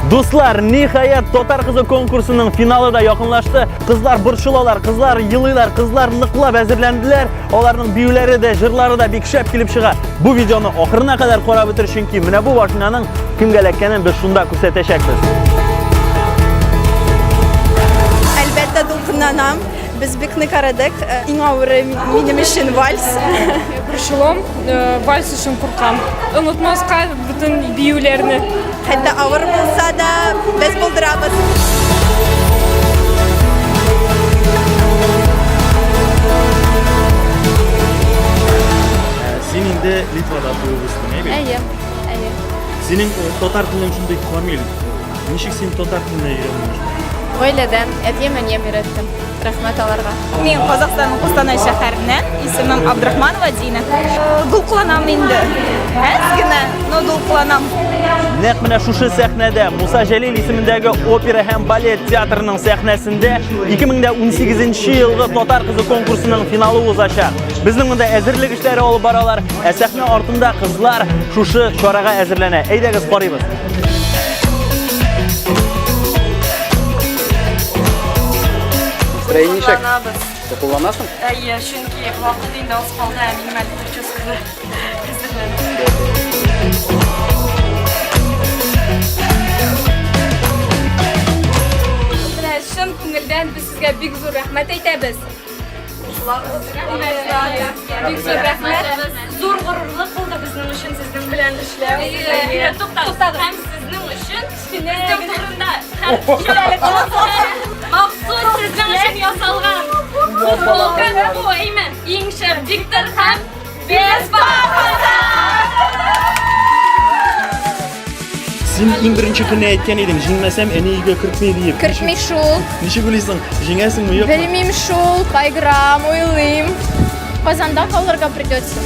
Дуслар, ниһаять, Татар кызы конкурсының финалы да якынлашты. Кызлар борчылалар, кызлар елыйлар, кызлар ныклап әзерләнделәр. Аларның биюләре дә, җырлары да бик шәп килеп чыга. Бу видеоны ахырына кадәр карап бетер, чөнки менә бу машинаның кемгә эләккәнен без шунда күрсәтәчәкбез. Әлбәттә, дулкынланам. Без бик нык арыдык. Иң авыры минем өчен вальс. Борчылам, вальс өчен куркам. Онытмаска бөтен биюләрне. Хәтта авыр булса да, без булдырабыз. Син инде Литвада туып үстең, әйе бит? Әйе, әйе. Синең татар телең шундый камил. Ничек син татар теленә өйрәндең? Гаиләдән, әтием-әнием өйрәтте. Рәхмәт аларга. Мин Казахстанның Кустанай шәһәреннән, исемем Абдрахманова Дина. Дулкыланам инде. Әз генә, но дулкыланам. Нәкъ менә шушы сәхнәдә Муса Җәлил исемендәге опера һәм балет театрының сәхнәсендә 2018 елгы Татар кызы конкурсының финалы узачак. Безнең монда әзерлек эшләре алып баралар, ә сәхнә артында кызлар шушы чарага әзерләнә. Әйдәгез карыйбыз. Настроение ничек? Дулкынланабыз. Дулкынланасың? Әйе, чөнки вакыт инде аз калды, ә минем әле прическада әзерләнәм. Менә чын күңелдән без сезгә бик зур рәхмәт әйтәбез. Бик зур рәхмәт. Зур горурлык булды безнең өчен сезнең белән эшләү. Туктагыз. Һәм сезнең өчен сезнең турында һәм махсус сезнең өчен ясалган футболка бу әйме иң шәп диктор һәм без папада. Син иң беренче көнне әйткән идең, җиңмәсәм, әни өйгә кертми диеп. Кертми шул. Ничек уйлыйсың, җиңәсеңме, юкмы? Белмим шул, кайгырам, уйлыйм. Казанда калырга придется.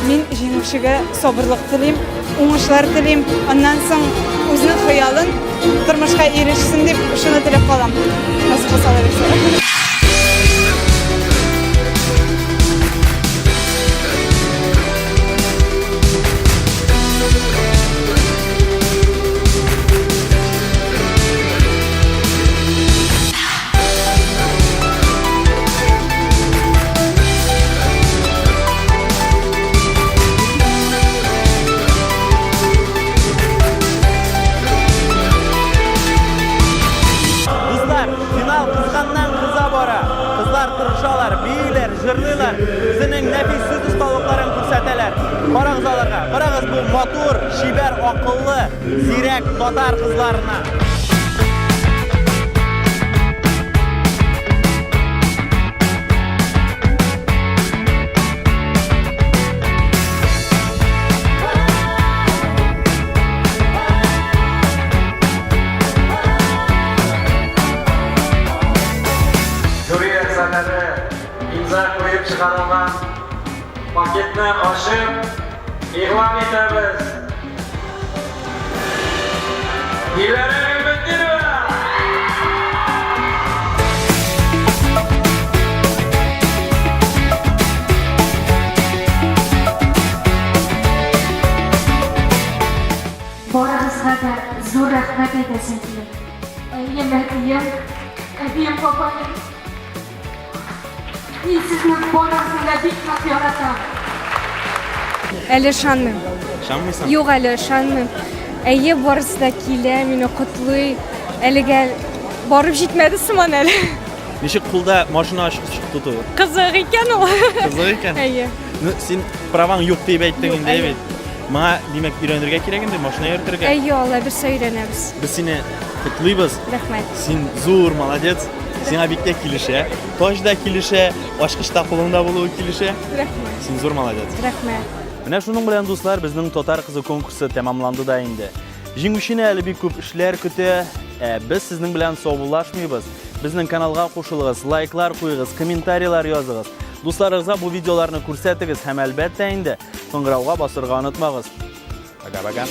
Мин җиңүчегә сабырлык телим, уңышлар телим. Аннан соң үзенең хыялын тормышка ирешсен дип шуны теләп калам. Насыйп булса, Алла бирсә. Дуслар, финал кызганнан кыза бара. Кызлар тырышалар, бииләр, җырлыйлар, үзенең нәфис сүз осталыкларын күрсәтәләр. Карагыз аларга, карагыз бу матур, чибәр, акыллы, зирәк татар кызларына. Жюри әгъзалары имза куеп чыгарылган пакетны ачып игълан итәбез. Диләрә Гыйльметдинова! Барыгызга да зур рәхмәт әйтәсем килә. Әнием, әтием, әбием, бабаем. Мин сезне барыгызны да бик нык яратам. Әле ышанмыйм. Ышанмыйсың? Юк, әле ышанмыйм. Әйе, барысы да килә, мине котлый. Әлегә барып җитмәде сыман әле. Ничек кулда машина ачкычы тоту? Кызык икән ул. Кызык икән. Әйе. Ну, син праваң юк дип әйттең Юк, инде, әйе. бит. Моңа, димәк, өйрәнергә кирәк инде, машина йөртергә. Әйе, Алла бирсә өйрәнәбез. Без сине котлыйбыз. Рәхмәт. Син зур молодец. Сиңа бик тә килешә. Таҗ да килешә, ачкыч та кулыңда булуы килешә. Рәхмәт. Син зур молодец. Рәхмәт. Менә шуның белән, дуслар, безнең Татар кызы конкурсы тәмамланды да инде. Җиңүчене әле бик күп эшләр көтә. Ә без сезнең белән саубуллашмыйбыз. Безнең каналга кушылыгыз, лайклар куегыз, комментарийлар языгыз. Дусларыгызга бу видеоларны күрсәтегез һәм әлбәттә инде кыңгырауга басырга онытмагыз. Пока-пока.